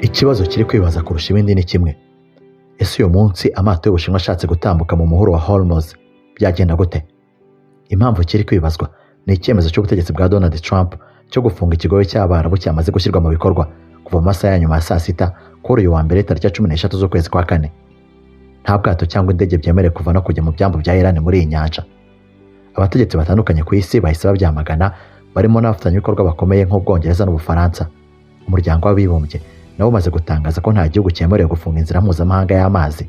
Ikibazo kiri kwibaza kurusha ibindi ni kimwe: ese uyu munsi amato y'Ubushinwa ashatse gutambuka mu muhuro wa Hormuz byagenda gute? Impamvu kiri kwibazwa ni icyemezo cy'ubutegetsi bwa Donald Trump cyo gufunga ikigobe cy'Abarabu cyamaze gushyirwa mu bikorwa kuva mu masaha ya nyuma ya saa sita kuri uyu wa mbere, tariki ya 13 z'ukwezi kwa kane. Nta bwato cyangwa indege byemerewe kuva no kujya mu byambu bya Iran muri iyi nyanja. Abategetsi batandukanye ku isi bahise babyamagana, barimo n'abafatanyabikorwa bakomeye nk'Ubwongereza n'Ubufaransa. Umuryango w'Abibumbye nawo umaze gutangaza ko nta gihugu cyemerewe gufunga inzira mpuzamahanga y'amazi.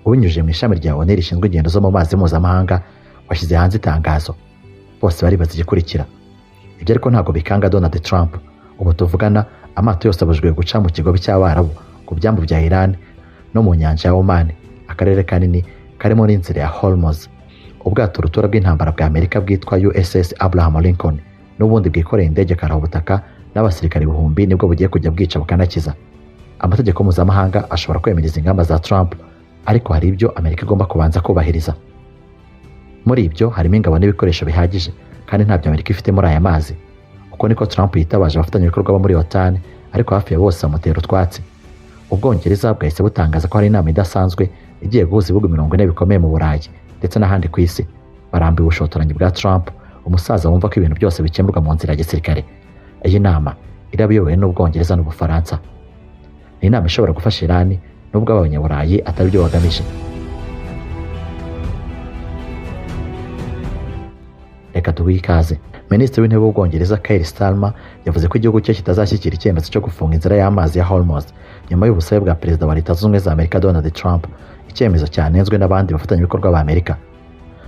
Ubinyujije mu ishami rya ONU rishinzwe ingendo zo mu mazi mpuzamahanga, washyize hanze itangazo. Bose baribaza igikurikira. Ibyo ariko ntabwo bikanga Donald Trump. Ubu tuvugana, amato yose abujijwe guca mu kigobe cy'Abarabu, ku byambu bya Iran no mu nyanja ya Oman, akarere kanini karimo n'inzira ya Hormuz. Ubwato rutura bw'intambara bwa Amerika bwitwa USS Abraham Lincoln, n'ubundi bwikoreye indege karabutaka n'abasirikare ibihumbi, nibwo bugiye kujya bwica bukanakiza. Amategeko mpuzamahanga ashobora kwemereza ingamba za Trump, ariko hari ibyo Amerika igomba kubanza kubahiriza. Muri ibyo harimo ingabo n'ibikoresho bihagije, kandi ntabyo Amerika ifite muri aya mazi. Uko niko Trump yitabaje abafatanyabikorwa bo muri OTAN, ariko hafi ya bose bamutera utwatsi. Ubwongereza bwahise butangaza ko hari inama idasanzwe igiye guhuza ibihugu 40 bikomeye mu Burayi ndetse n'ahandi ku isi. Barambiwe ubushotoranyi bwa Trump, umusaza wumva ko ibintu byose bikemurwa mu nzira ya gisirikare. Iyi nama iraba iyobowe n'Ubwongereza n'Ubufaransa. Ni inama ishobora gufasha Irani, nubwo abanyaburayi atari byo bagamije. Reka tuguhe ikaze. Minisitiri w'Intebe w'Ubwongereza Keir Starmer yavuze ko igihugu cye kitazashyigikira icyemezo cyo gufunga inzira y'amazi ya Hormuz nyuma y'ubusabe bwa Perezida wa Leta Zunze Ubumwe za Amerika Donald Trump, icyemezo cyanenzwe n'abandi bafatanyabikorwa ba Amerika.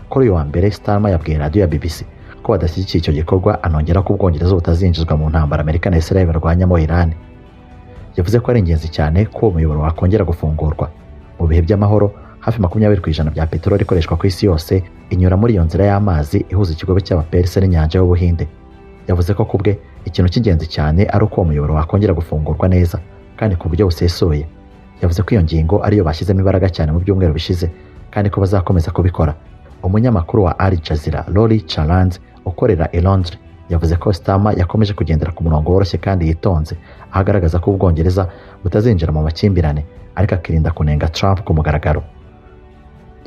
Kuri uyu wa mbere, Starmer yabwiye radiyo ya BBC ko badashyigikiye icyo gikorwa, anongera ko Ubwongereza butazinjizwa mu ntambara Amerika na Israel barwanyamo Iran. Yavuze ko ari ingenzi cyane ko uwo muyoboro wakongera gufungurwa. Mu bihe by'amahoro, hafi 20% bya peteroli ikoreshwa ku isi yose inyura muri iyo nzira y'amazi ihuza ikigobe cy'Abaperse n'inyanja y'Ubuhinde. Yavuze ko kubwe ikintu cy'ingenzi cyane ari uko uwo muyoboro wakongera gufungurwa neza kandi ku buryo busesuye. Yavuze ko iyo ngingo ariyo bashyizemo imbaraga cyane mu byumweru bishize, kandi ko bazakomeza kubikora. Umunyamakuru wa Al Jazeera Rory Charland ukorera i Londres yavuze ko Starmer yakomeje kugendera ku murongo woroshye kandi yitonze, aho agaragaza ko Ubwongereza butazinjira mu makimbirane, ariko akirinda kunenga Trump ku mugaragaro.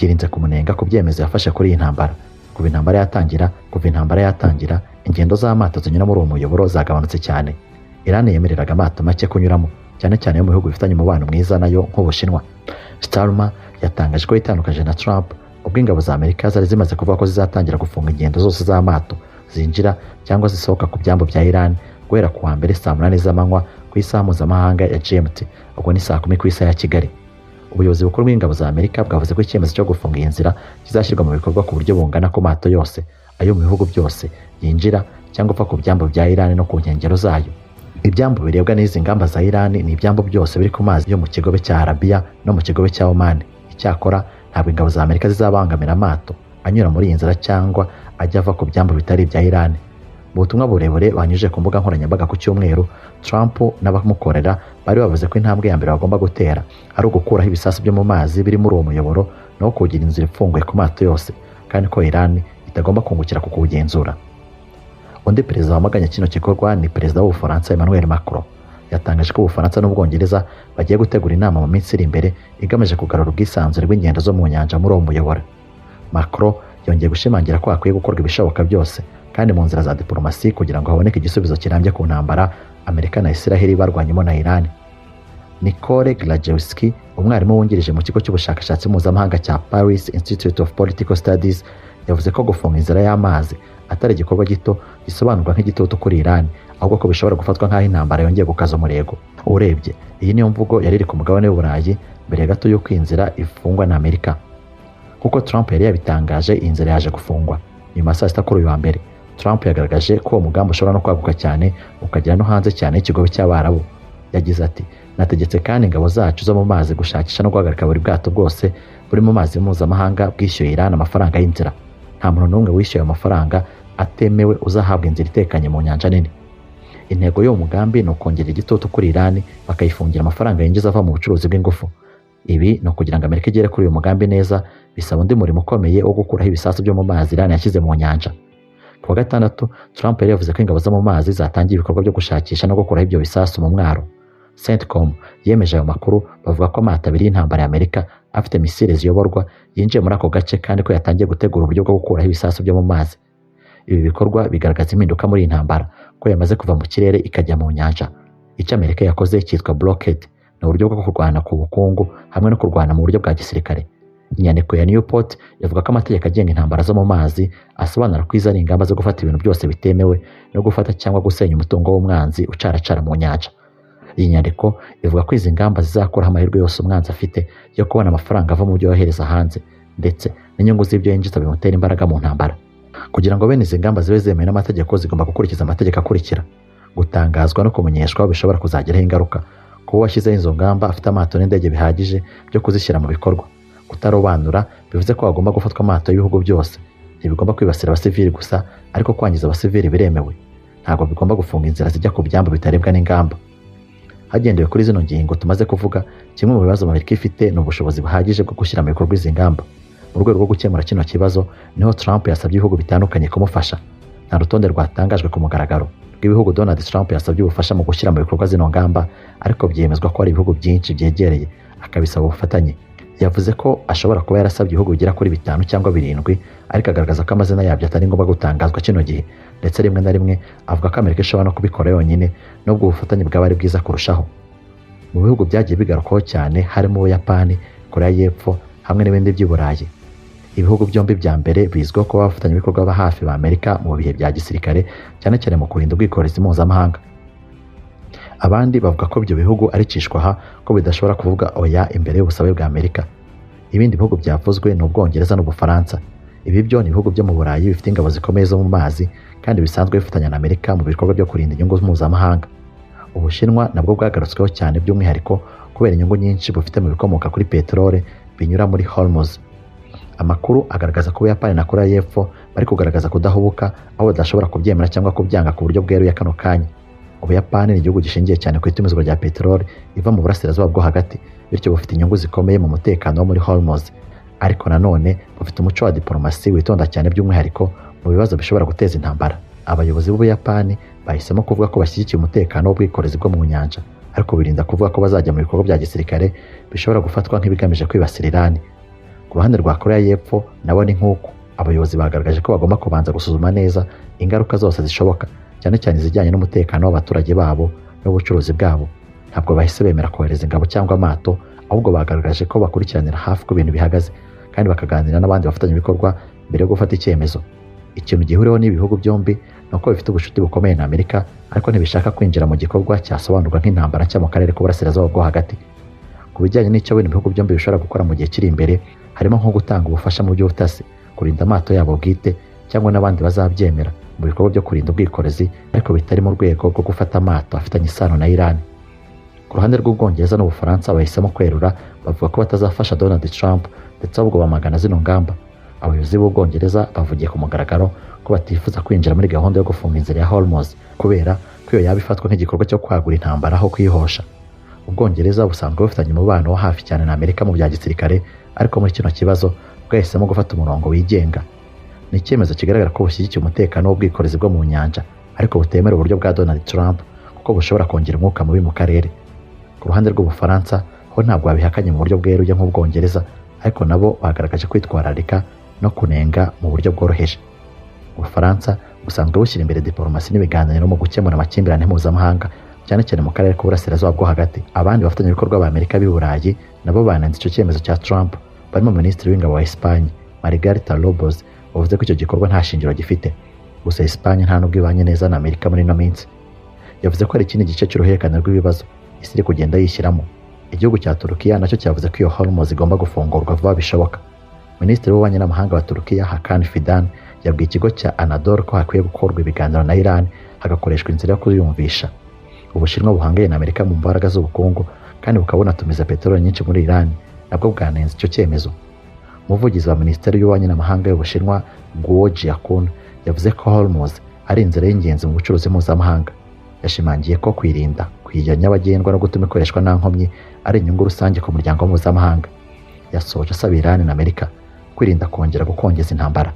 Yirinze kumunenga ku byemezo yafashe kuri iyi ntambara. Kuva intambara yatangira, ingendo z'amato zinyura muri uwo muyoboro zagabanutse cyane. Iran yemereraga amato make kunyuramo, cyane cyane yo mu bihugu bifitanye umubano mwiza nayo nk'Ubushinwa. Starmer yatangaje ko yitandukanyije na Trump ubwo ingabo za Amerika zari zimaze kuvuga ko zizatangira gufunga ingendo zose z'amato zinjira cyangwa zisohoka ku byambu bya Iran guhera ku wa mbere saa 8 z'amanywa ku isaha mpuzamahanga ya GMT, ubwo ni saa 10 ku isaha ya Kigali. Ubuyobozi bukuru bw'ingabo za Amerika bwavuze ko icyemezo cyo gufunga iyi nzira kizashyirwa mu bikorwa ku buryo bungana ku mato yose ayo mu bihugu byose yinjira cyangwa ava ku byambu bya Iran no ku nkengero zayo. Ibyambu birebwa n'izi ngamba za Iran ni ibyambu byose biri ku mazi yo mu kigobe cya Arabiya no mu kigobe cya Oman. Icyakora ntabwo ingabo za Amerika zizabangamira amato anyura muri iyi nzira cyangwa ajya ava ku byambu bitari ibya Iran. Mu butumwa burebure banyujije ku mbuga nkoranyambaga ku cyumweru, Trump n'abamukorera bari bavuze ko intambwe ya mbere bagomba gutera ari ugukuraho ibisasu byo mu mazi biri muri uwo muyoboro no kuwugira inzira ifunguye ku mato yose, kandi ko Iran itagomba kungukira ku kuwugenzura. Undi perezida wamaganye kino gikorwa ni Perezida w'Ubufaransa Emmanuel Macron. Yatangaje ko Ubufaransa n'Ubwongereza bagiye gutegura inama mu minsi iri imbere igamije kugarura ubwisanzure bw'ingendo zo mu nyanja muri uwo muyoboro. Macron yongeye gushimangira ko hakwiye gukorwa ibishoboka byose kandi mu nzira za diplomasi kugira ngo haboneke igisubizo kirambye ku ntambara Amerika na Israel barwanyemo na Iran. Nicole Grajewski, umwarimu wungirije mu kigo cy'ubushakashatsi mpuzamahanga cya Paris Institute of Political Studies, yavuze ko gufunga inzira y'amazi atari igikorwa gito gisobanurwa nk'igitutu kuri Iran, ahubwo ko bishobora gufatwa nk'aho intambara yongeye gukaza umurego. Urebye, iyi niyo mvugo yari iri ku mugabane w'Uburayi mbere gato y'uko iyi nzira ifungwa na Amerika. Kuko Trump yari yabitangaje, iyi nzira yaje gufungwa nyuma ya saa sita kuri uyu wa mbere. Trump yagaragaje ko uwo mugambi ushobora no kwaguka cyane ukagera no hanze cyane y'ikigobe cy'Abarabu. Yagize ati: "Nategetse kandi ingabo zacu zo mu mazi gushakisha no guhagarika buri bwato bwose buri mu mazi mpuzamahanga bwishyuye Iran amafaranga y'inzira. Nta muntu n'umwe wishyuye ayo mafaranga atemewe uzahabwa inzira itekanye mu nyanja nini." Intego y'uwo mugambi ni ukongera igitutu kuri Iran, bakayifungira amafaranga yinjiza ava mu bucuruzi bw'ingufu. Ibi ni ukugira ngo Amerika igere kuri uyu mugambi neza, bisaba undi murimo ukomeye wo gukuraho ibisasu byo mu mazi Iran yashyize mu nyanja. Ku wa gatandatu, Trump yari yavuze ko ingabo zo mu mazi zatangiye ibikorwa byo gushakisha no gukuraho ibyo bisasu mu mwaro. CENTCOM, yemeje ayo makuru. Bavuga ko amato abiri y'intambara ya Amerika afite misile ziyoborwa yinjiye muri ako gace, kandi ko yatangiye gutegura uburyo bwo gukuraho ibisasu byo mu mazi. Ibi bikorwa bigaragaza impinduka muri iyi ntambara, ko yamaze kuva mu kirere ikajya mu nyanja. Icyo Amerika yakoze cyitwa blockade, ni uburyo bwo kurwana ku bukungu hamwe no kurwana mu buryo bwa gisirikare. Inyandiko ya Newport ivuga ko amategeko agenga intambara zo mu mazi asobanura ko izi ari ingamba zo gufata ibintu byose bitemewe no gufata cyangwa gusenya umutungo w'umwanzi ucaracara mu nyanja. Iyi nyandiko ivuga ko izi ngamba zizakuraho amahirwe yose umwanzi afite yo kubona amafaranga ava mu byo yohereza hanze, ndetse n'inyungu z'ibyo yinjiza bimutera imbaraga mu ntambara. Kugira ngo bene izi ngamba zibe zemewe n'amategeko, zigomba gukurikiza amategeko akurikira: gutangazwa no kumenyeshwa bishobora kuzagiraho ingaruka, kuba uwashyizeho izo ngamba afite amato n'indege bihagije byo kuzishyira mu bikorwa, kutarobanura, bivuze ko hagomba gufatwa amato y'ibihugu byose, ntibigomba kwibasira abasivili gusa, ariko kwangiza abasivili biremewe, ntabwo bigomba gufunga inzira zijya ku byambu bitarebwa n'ingamba. Hagendewe kuri zino ngingo tumaze kuvuga, kimwe mu bibazo Amerika ifite ni ubushobozi buhagije bwo gushyira mu bikorwa izi ngamba. Mu rwego rwo gukemura kino kibazo niho Trump yasabye ibihugu bitandukanye kumufasha. Nta rutonde rwatangajwe ku mugaragaro rw'ibihugu Donald Trump yasabye ubufasha mu gushyira mu bikorwa zino ngamba, ariko byemezwa ko hari ibihugu byinshi byegereye akabisaba ubufatanye. Yavuze ko ashobora kuba yarasabye ibihugu bigera kuri bitanu cyangwa birindwi, ariko agaragaza ko amazina yabyo atari ngombwa gutangazwa kino gihe. Ndetse rimwe na rimwe avuga ko Amerika ishobora no kubikora yonyine, nubwo ubufatanye bwaba ari bwiza kurushaho. Mu bihugu byagiye bigarukwaho cyane harimo Ubuyapani, Korea y'Epfo hamwe n'ibindi by'i Burayi. Ibihugu byombi bya mbere bizwiho kuba abafatanyabikorwa ba hafi ba Amerika mu bihe bya gisirikare, cyane cyane mu kurinda ubwikorezi mpuzamahanga. Abandi bavuga ko ibyo bihugu ari cishwaha, ko bidashobora kuvuga oya imbere y'ubusabe bwa Amerika. Ibindi bihugu byavuzwe ni Ubwongereza n'Ubufaransa. Ibi byo ni ibihugu byo mu Burayi bifite ingabo zikomeye zo mu mazi kandi bisanzwe bifatanya na Amerika mu bikorwa byo kurinda inyungu mpuzamahanga. Ubushinwa nabwo bwagarutsweho cyane, by'umwihariko kubera inyungu nyinshi bufite mu bikomoka kuri peteroli binyura muri Hormuz. Amakuru agaragaza ko Ubuyapani na Korea y'Epfo bari kugaragaza kudahubuka, aho badashobora kubyemera cyangwa kubyanga ku buryo bweruye kano kanya. Ubuyapani ni igihugu gishingiye cyane ku itumizwa rya peteroli iva mu burasirazuba bwo hagati, bityo bufite inyungu zikomeye mu mutekano wo muri Hormuz. Ariko nanone bufite umuco wa diplomasi witonda cyane, by'umwihariko mu bibazo bishobora guteza intambara. Abayobozi b'Ubuyapani bahisemo kuvuga ko bashyigikiye umutekano w'ubwikorezi bwo mu nyanja, ariko birinda kuvuga ko bazajya mu bikorwa bya gisirikare bishobora gufatwa nk'ibigamije kwibasira Irani. Ku ruhande rwa Korea y'Epfo nabo ni nk'uko, abayobozi bagaragaje ko bagomba kubanza gusuzuma neza ingaruka zose zishoboka, cyane cyane izijyanye n'umutekano w'abaturage babo n'ubucuruzi bwabo. Ntabwo bahise bemera kohereza ingabo cyangwa amato, ahubwo bagaragaje ko bakurikiranira hafi uko ibintu bihagaze kandi bakaganira n'abandi bafatanyabikorwa mbere yo gufata icyemezo. Ikintu gihuriweho n'ibi bihugu byombi ni uko bifite ubucuti bukomeye na Amerika, ariko ntibishaka kwinjira mu gikorwa cyasobanurwa nk'intambara nshya mu karere k'uburasirazuba bwo hagati. Ku bijyanye n'icyo bino bihugu byombi bishobora gukora mu gihe kiri imbere, harimo nko gutanga ubufasha mu by'ubutasi, kurinda amato yabo bwite cyangwa n'abandi bazabyemera mu bikorwa byo kurinda ubwikorezi, ariko bitari mu rwego rwo gufata amato afitanye isano na Iran. Ku ruhande rw'Ubwongereza n'Ubufaransa, bahisemo kwerura, bavuga ko batazafasha Donald Trump, ndetse ahubwo bamagana zino ngamba. Abayobozi b'Ubwongereza bavugiye ku mugaragaro ko batifuza kwinjira muri gahunda yo gufunga inzira ya Hormuz, kubera ko iyo yaba ifatwa nk'igikorwa cyo kwagura intambara aho kuyihosha. Ubwongereza busanzwe bufitanye umubano wa hafi cyane na Amerika mu bya gisirikare, ariko muri kino kibazo bwahisemo gufata umurongo wigenga. Ni icyemezo kigaragara ko bushyigikiye umutekano w'ubwikorezi bwo mu nyanja, ariko butemera uburyo bwa Donald Trump kuko bushobora kongera umwuka mubi mu karere. Ku ruhande rw'Ubufaransa ho ntabwo babihakanye mu buryo bweruye nk'Ubwongereza, ariko nabo bagaragaje kwitwararika no kunenga mu buryo bworoheje. Ubufaransa busanzwe bushyira imbere diplomasi n'ibiganiro mu gukemura amakimbirane mpuzamahanga, cyane cyane mu karere k'uburasirazuba bwo hagati. Abandi bafatanyabikorwa ba Amerika b'i Burayi nabo banenze icyo cyemezo cya Trump, barimo Minisitiri w'Ingabo wa Espagne Margarita Robles, wavuze ko icyo gikorwa nta shingiro gifite. Gusa Espagne nta nubwo ibanye neza na Amerika muri ino minsi. Yavuze ko hari ikindi gice cy'uruhererekane rw'ibibazo isi iri kugenda yishyiramo. Igihugu cya Turukiya nacyo cyavuze ko iyo Hormuz igomba gufungurwa vuba bishoboka. Minisitiri w'Ububanyi n'Amahanga wa Turukiya Hakan Fidan yabwiye ikigo cya Anadolu ko hakwiye gukorwa ibiganiro na Iran, hagakoreshwa inzira yo kuyumvisha. Ubushinwa buhanganye na Amerika mu mbaraga z'ubukungu kandi bukaba bunatumiza peteroli nyinshi muri Iran, nabwo bwanenze icyo cyemezo. Umuvugizi wa Minisiteri y'Ububanyi n'Amahanga y'Ubushinwa Guo Jiakun yavuze ko Hormuz ari inzira y'ingenzi mu bucuruzi mpuzamahanga. Yashimangiye ko kwirinda kuyijya nyabagendwa no gutuma ikoreshwa nta nkomyi ari inyungu rusange ku muryango mpuzamahanga. Yasoje asaba Iran na Amerika kwirinda kongera gukongeza intambara.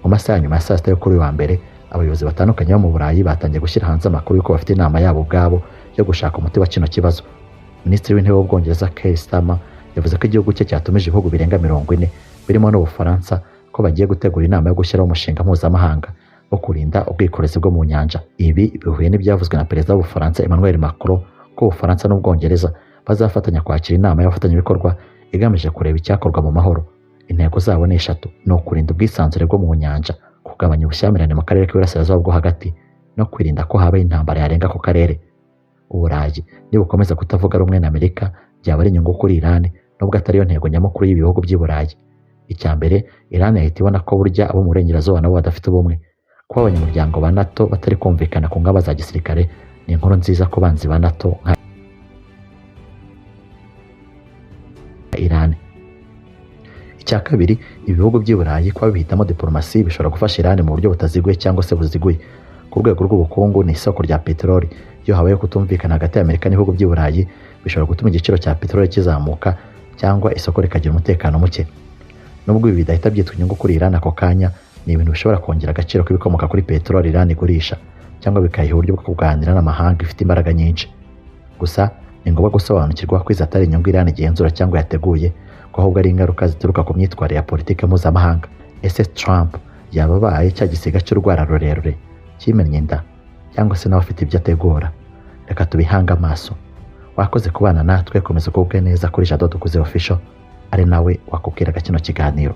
Mu masaha ya nyuma ya saa sita yo kuri uyu wa mbere, abayobozi batandukanye bo mu Burayi batangiye gushyira hanze amakuru y'uko bafite inama yabo ubwabo yo gushaka umuti wa kino kibazo. Minisitiri w'Intebe w'Ubwongereza Keir Starmer yavuze ko igihugu cye cyatumije ibihugu birenga 40 birimo n'Ubufaransa ko bagiye gutegura inama yo gushyiraho umushinga mpuzamahanga wo kurinda ubwikorezi bwo mu nyanja. Ibi bihuye n'ibyavuzwe na Perezida w'Ubufaransa Emmanuel Macron ko Ubufaransa n'Ubwongereza bazafatanya kwakira inama y'abafatanyabikorwa igamije kureba icyakorwa mu mahoro. Intego zabo ni eshatu: ni ukurinda ubwisanzure bwo mu nyanja, kugabanya ubushyamirane mu karere k'Iburasirazuba bwo hagati no kwirinda ko habaho intambara yarenga ako karere. Uburayi nibukomeza kutavuga rumwe na Amerika byaba ari inyungu kuri Iran, nubwo atari yo ntego nyamukuru y'ibihugu by'i Burayi. Icya mbere, Iran yahita ibona ko burya abo mu burengerazuba nabo badafite ubumwe. Kuba abanyamuryango ba NATO batari kumvikana ku ngamba za gisirikare ni inkuru nziza ku banzi ba NATO nka Iran. Icya kabiri, ibihugu by'i Burayi kuba bihitamo diplomasi bishobora gufasha Iran mu buryo butaziguye cyangwa se buziguye. Ku rwego rw'ubukungu ni isoko rya peteroli. Iyo habayeho kutumvikana hagati ya Amerika n'ibihugu by'i Burayi bishobora gutuma igiciro cya peteroli kizamuka cyangwa isoko rikagira umutekano muke. Nubwo ibi bidahita byitwa inyungu kuri Iran ako kanya, ni ibintu bishobora kongera agaciro k'ibikomoka kuri peteroli Iran igurisha cyangwa bikayiha uburyo bwo kuganira n'amahanga ifite imbaraga nyinshi. Gusa ni ngombwa gusobanukirwa ko izi atari inyungu Iran igenzura cyangwa yateguye, ko ahubwo ari ingaruka zituruka ku myitwarire ya politiki mpuzamahanga. Ese Trump yaba abaye cya gisiga cy'urwara rurerure kimennye inda, cyangwa se nawe afite ibyo ategura? Reka tubihange amaso. Wakoze kubana natwe, komeza ugubwe neza kuri Jado Dukuze Official, ari nawe wakubwiraga kino kiganiro.